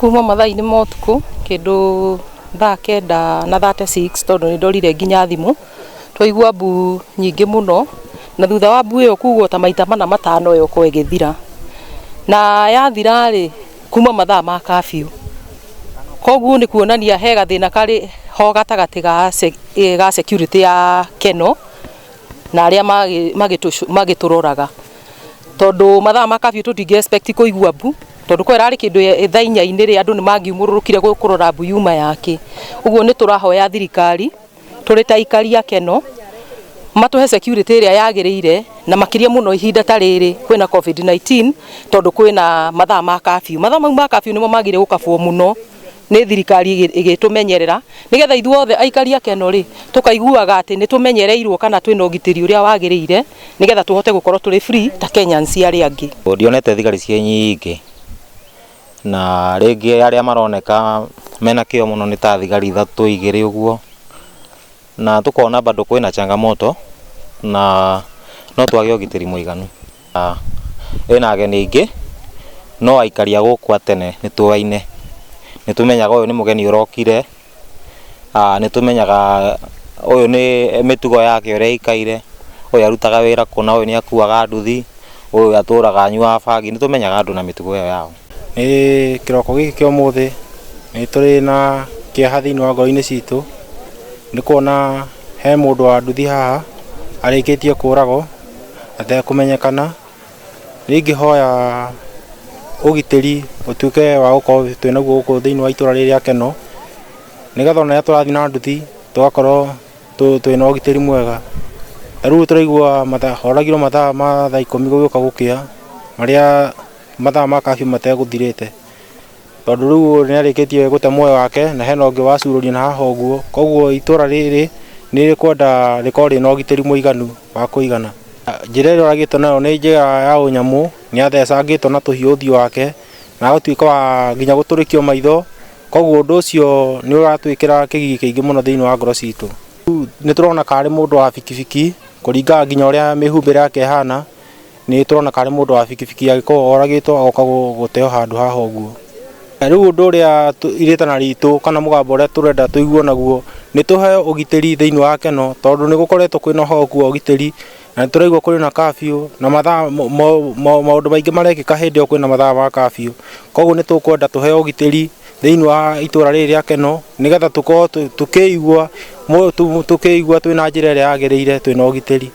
Kuma mathaa-inĩ ma ũtukũ kĩndũ thaa 9 na 36, tondũ nĩ ndorire nginya thimũ, twaigua mbu nyingĩ mũno, na thutha wa mbu ĩyo kugwo ta maita mana matano yokorwo ĩgĩthira. Na yathira rĩ, kuma mathaa ma curfew, koguo nĩ kuonania he gathĩna karĩ ho gatagatĩ ga security ya Kenol na arĩa magĩtũroraga, tondũ mathaa ma curfew tũtingĩ expect kũigua mbu, tondũ ko ĩrarĩ kĩndũ thaa 4-inĩ rĩ, andũ nĩ mangiumũrũrũkire kũrora mbu yuma yakĩ. Ũguo nĩ tũrahoya thirikari tũrĩ ta aikari a Kenol matũhe security ĩrĩa yagĩrĩire, na makĩria mũno ihinda ta rĩrĩ kwĩna COVID-19, tondũ kwĩna mathaa ma curfew. Mathaa mau ma curfew nĩmo magĩrĩire gũkabwo mũno nĩ thirikari ĩgĩtũmenyerera, nĩgetha ithuothe aikari a Kenol rĩ, tũkaiguaga atĩ nĩ tũmenyereirwo kana twĩna ũgitĩri ũrĩa wagĩrĩire, nĩgetha tũhote gũkorwo tũrĩ free ta Kenyans arĩa angĩ. Ndionete thigari ciĩ nyingĩ, na rĩngĩ arĩa maroneka mena kĩo mũno nĩ ta thigari ithatũ, igĩrĩ ũguo, na tũkona bado kwĩna changamoto na no twage ũgitĩri mũiganu. Ĩna ageni aingĩ, no aikari a gũkũ a tene nĩ tũaine, nĩ tũmenyaga ũyũ nĩ mũgeni ũrokire, nĩ tũmenyaga ũyũ nĩ mĩtugo yake ũrĩa aikaire, ũyũ arutaga wĩra kũna, ũyũ nĩ akuaga nduthi, ũyũ atũraga anyuaga bangi, nĩ tũmenyaga andũ na mĩtugo ĩyo yao. Nĩ kĩroko gĩkĩ kĩa ũmũthĩ nĩ tũrĩ na kĩeha thĩinĩ wa ngoro-inĩ citũ, nĩ kuona he mũndũ wa nduthi haha arĩkĩtie kũragwo atekũmenyekana. Nĩ ingĩhoya ũgitĩri ũtuĩke wa gũkorwo twĩnaguo gũkũ thĩinĩ wa itũra rĩrĩ rĩa Kenol, nĩgetha ona rĩrĩa tũrathiĩ na nduthi tũgakorwo twĩna ũgitĩri mwega. Ta rĩu tũraigua horagirwo mathaa ma thaa 10 gũgĩũka gũkĩa, marĩa mathaa ma curfew mategũthirĩte, tondũ rĩu nĩ arĩkĩtie gũte muoyo wake na hena ũngĩ wacurũrio na haha ũguo. Koguo itũra rĩrĩ nĩ rĩkwenda rĩkorwo rĩna ũgitĩri mũiganu wa kũigana. Njĩra ĩrĩa oragĩtwo nayo nĩ njĩra ya ũnyamũ, nĩ athecangĩtwo na tũhiũ ũthiũ wake na agatuĩka wa nginya gũtũrĩkio maitho, koguo ũndũ ũcio nĩ ũratwĩkĩra kĩgigi kĩingĩ mũno thĩinĩ wa ngoro citũ. Nĩ tũrona karĩ mũndũ wa bikibiki, kũringana nginya ũrĩa mĩhumbĩre yake ĩhana, nĩ tũrona karĩ mũndũ wa bikibiki agĩkorwo oragĩtwo agoka gũteo handũ haha ũguo. Rĩu ũndũ ũrĩa irĩtana ritũ kana mũgambo ũrĩa tũrenda tũiguo naguo nĩ tũheo ũgitĩri thĩinĩ wa Kenol, tondũ nĩ gũkoretwo kwĩna ũhoku wa ũgitĩri na nĩ tũraigua kũrĩ na curfew na mathaa maũndũ maingĩ marekĩka hĩndĩ ĩyo kwĩna mathaa ma curfew. Koguo nĩ tũkwenda tũheo ũgitĩri thĩinĩ wa itũra rĩrĩ rĩa Kenol, nĩgetha tũkorwo tũkĩigua twĩna njĩra ĩrĩa yagĩrĩire, twĩna ũgitĩri.